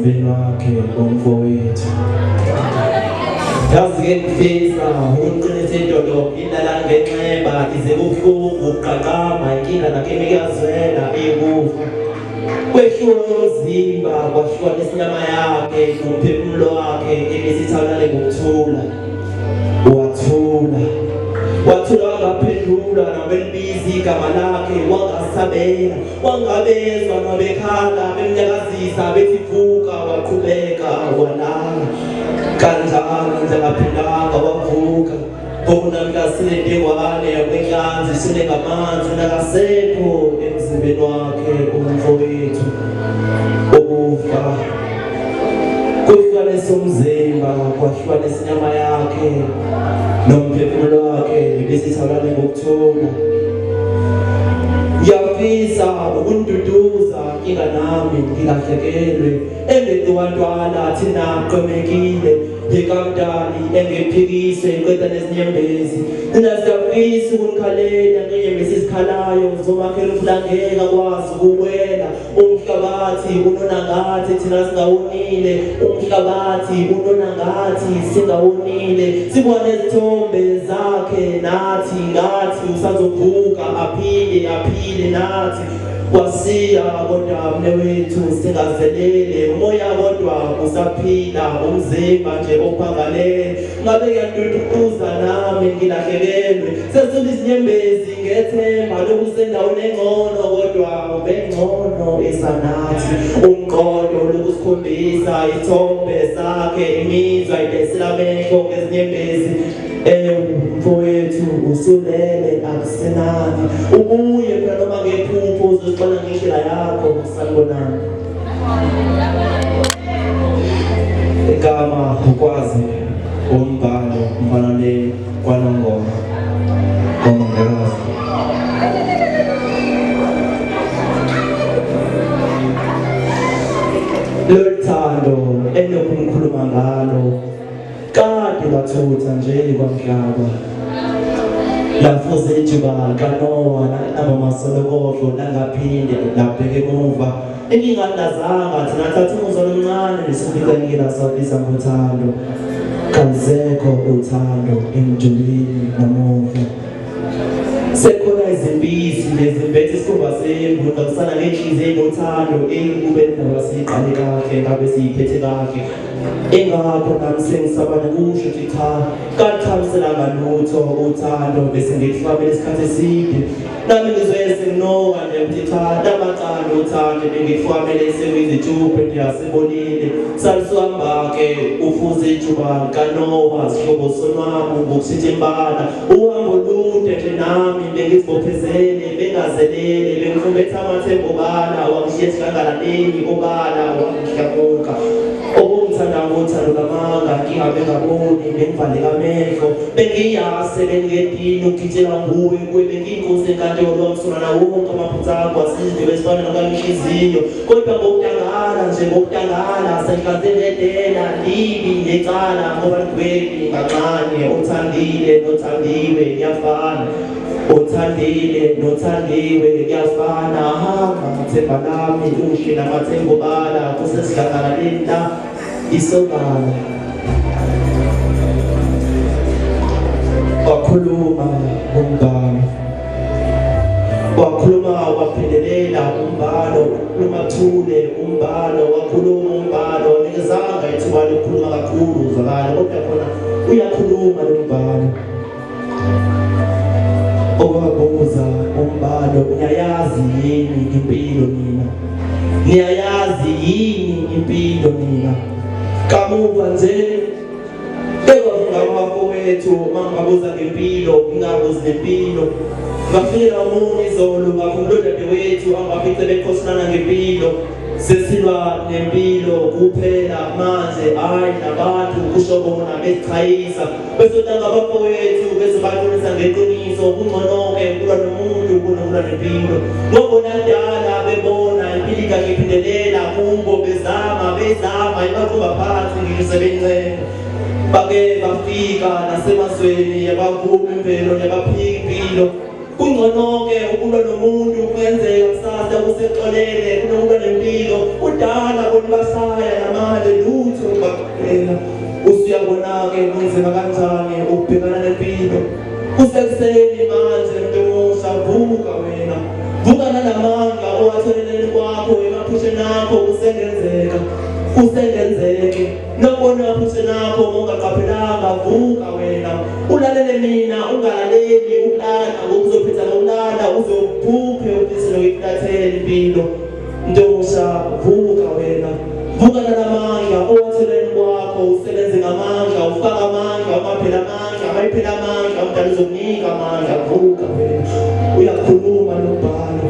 Emzimbeni wakhe umfowethu. Yazi ke ngifisa ukuqinisa indodo ilala ngenxeba ize kubuhlungu ukuqaqamba inkinga nakimi kuyazwela ikufa. Kwehluka umzimba kwahlukanisa inyama yakhe nomphefumulo wakhe ebesithalale ngokuthula. Wathula. Wathula wangaphendula nabelibiza igama lakhe wangasabela wangabezwa nabekhala bemnyakazisa bethi vuka waqhubeka walala kanjalo nje ngaphindanga wavuka Ngokunamhla sinentengwane yakwenhlanzi sinengamanzi nakasekho emzimbeni wakhe umfowethu ukufa kuhlukanisa umzimba kwahlukanisa inyama yakhe nomphefumulo wakhe besithalane ngokuthula ngiyafisa ukunduduza inkinga nami ngilahlekelwe engeqiwantwala thina qemekile ngikamdali engiphikise ngiqeda nezinyembezi thina siyafisa ukunikhalela ngenyembezi ezikhalayo zomakhela umfulangeke akwazi ukuwela umhlabathi unona ngathi thina singawonile umhlabathi unona ngathi singawonile sibone izithombe zakhe nathi ngathi usazovuka aphinde aphile nathi kwasiya kodwa mnewethu singazelele umoya kodwa usaphila umzimba nje ophangalele ngabe ngiyanduduza nami ngilahlekelwe sesula izinyembezi ngethemba lokusendaweni engcono kodwa ubengcono esanathi umqondo lokusikhombisa isithombe sakhe imizwa idesela amehlo ngezinyembezi mfowethu usulele akusenani ubuye phela noma ngephupho uzozibona ngendlela yakho sanibonani igama ukwazi umbhalo mfana le kwanongoma ngomongikazi lolu thando elokhu ngikhuluma ngalo Kade bathutha nje kwamhlaba lafuze ijuba kanowa lanaba masolokodlo langaphinde labheke emuva ingingalazanga thina thatha umuzwa lomncane nesifica ngilasabisa ngothando kalisekho uthando emjulini namuhla sekhona izimpisi nezimbethe isikhumba semvu ngakusana ngenhliziyo enothando ekube ndaba siyiqale kahle ngabe siyiphethe kahle Ingakho nami sengisabana kusho ukuthi cha kaliqhamiselanga lutho uthando bese ngikuhlabela isikhathi eside nami ngizwe senginoka nje ukuthi cha namacala uthando bengikuhlabele sengizitshuphe ndiyasibonile salisuhamba-ke ufuze ijuba kanowa sihlobo sonwabu ngokushintsha imbala uhambo lude nje nami bengizibophezele bengazelele bengifumbetha amathemba obala wangishiya esidlangalaleni obala wangihlamuka Okungithanda ngothando lamanga ngingabe ngaboni bengivaleka amehlo bengiyase bengedini ukugitshelwa nguwe kuwe bengiyinkosi enkantolo wamsona nawo wonke amaphutha akho asizinto bezifana nokanhliziyo kodwa ngokudangala nje ngokudangala senhlanze nedela libi necala ngoba ligwebi kancane othandile nothandiwe kuyafana Othandile nothandiwe kuyafana hamba themba lami ushe namathemba obala kusesidlangalaleni la isobala wakhuluma umbhalo wakhuluma waphindelela umbhalo ukhuluma thule umbhalo wakhuluma umbhalo nikezanga ithuba lokukhuluma kakhulu uzwakala kodwa khona uyakhuluma lo mbhalo Owabuza umbhalo uyayazi yini impilo nina niyayazi yini impilo nina kamuva nje abafowethu mangibabuza ngempilo ngingabuzi nempilo ngafikela omunye izolo ngakhumbula udadewethu angafice bekhosilana ngempilo sesilwa nempilo kuphela manje hayi nabantu kusho bona bezichayisa Besotanga abafowethu bezobaqinisa ngeqiniso kungcono-ke ukulwa nomuntu kunokulwa nempilo. Ngobona kudala bebona impilo ikahle iphindelela kubo bezama bezama ibaqumba phansi ngisho sebencenga. Bake bafika nasemazweni yabavuma imvelo yabaphika impilo. Kungcono-ke ukulwa nomuntu kungenzeka kusasa usexolele kunokulwa nempilo. Kudala bona basaya ke kunzima kanjani ukubhekana nempilo. Kusekuseni manje mntu omusha, vuka wena. Vuka nalamandla owatholeleni kwakho emaphusheni akho kusengenzeka. Kusengenzeke. Nokubona emaphusheni akho ungaqaphelanga, vuka wena. Ulalele mina ungalaleli ukulala ngoba uzophetha ngokulala uzophuphe ufise nokuyifulathela impilo. Mntu omusha, vuka wena. Vuka nalamandla owatholeleni kwakho usebenze ngamandla, ufake amandla, ungapheli amandla, mayiphela amandla umdala uzokunika amandla. Vuka wena. Uyakhuluma lo mbhalo.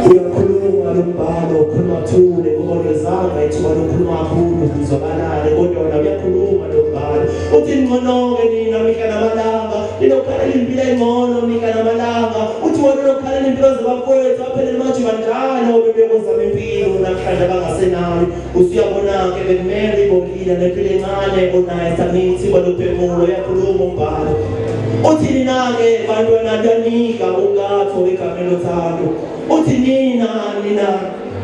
Uyakhuluma lo mbhalo, khuluma thule ngoba lezanga ithuba lokukhuluma kakhulu lizwakalale kodwa wona uyakhuluma lo mbhalo. Uthi ngcono-ke nina mihla namalanga, ninokukhalela impilo engcono mihla namalanga. Uthi wena unokukhalela impilo zabafowethu baphelele emajiba njalo bebekozama impilo namhlanje abangasenayo. Usuyabona-ke bekumele ibongile nempilo encane onayo samithi kwalophefumulo. Uyakhuluma umbhalo. Uthi nina-ke bantwana kuyanika ukatho egameni lothando. Uthi nina nina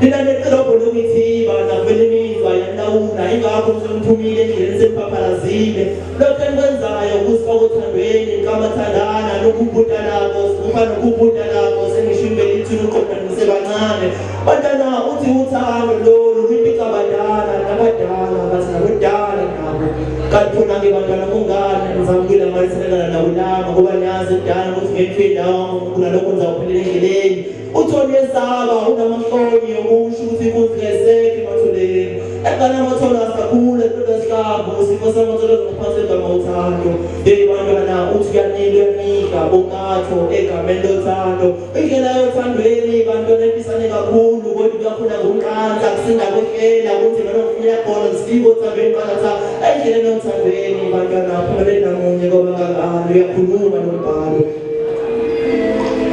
nina neqilobho lokithiba nakuvela imizwa yanilawula, ingakho seniphumile endleleni seniphaphalazile. Lokhu enikwenzayo kusifaka othandweni nikamathandana nokubhuda lako sikufa nokubhuda lako sengisho impela ithuna uqonda nisebancane. Bantwana uthi uthando lolu luyimpica abadala nabadala bathi nabodala nabo. Kanti khona-ke bantwana kungani nizama ukuyilamaniselana nakulama ngoba niyazi kudala ukuthi ngeke indawo kunalokho nizawuphelela endleleni. Uthi uyesaba unamahloni okusho ukuthi inkunzi kayisekho ematholeni. Engane amathole asakhula kodwa sihlabo sifo samathole ngaphansi kwegama uthando. Hey bantwana uthi kuyanika uyanika bokatho egameni lothando. Indlela yothandweni bantwana empisane kakhulu kodwa kuyakhona ngumqansa kusinda kwehlela kunzima nokufuna khona sifike othandweni qatha endleleni yothandweni bantwana phumelela namunye ngoba ngangalo uyakhuluma nombhalo.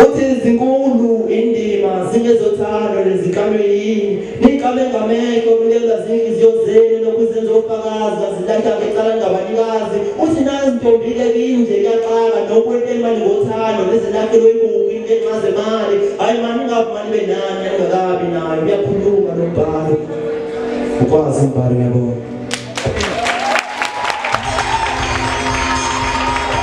Uthi zinkulu indima zingezothando leziqalwe yini niqame ngamehlo nilela zinhliziyo zenu lokhu izenzo ofakazi zilahla ngecala ningabanikazi. Uthi nazi ntombi-ke kinje kuyaxaka nokwenta imali ngothando lize lakhelwe ikuku into enxa zemali. Hhayi mani ningabi mani benani aningakabi nayo. Uyakhuluma nombhalo. Ukwazi umbhalo uyabona.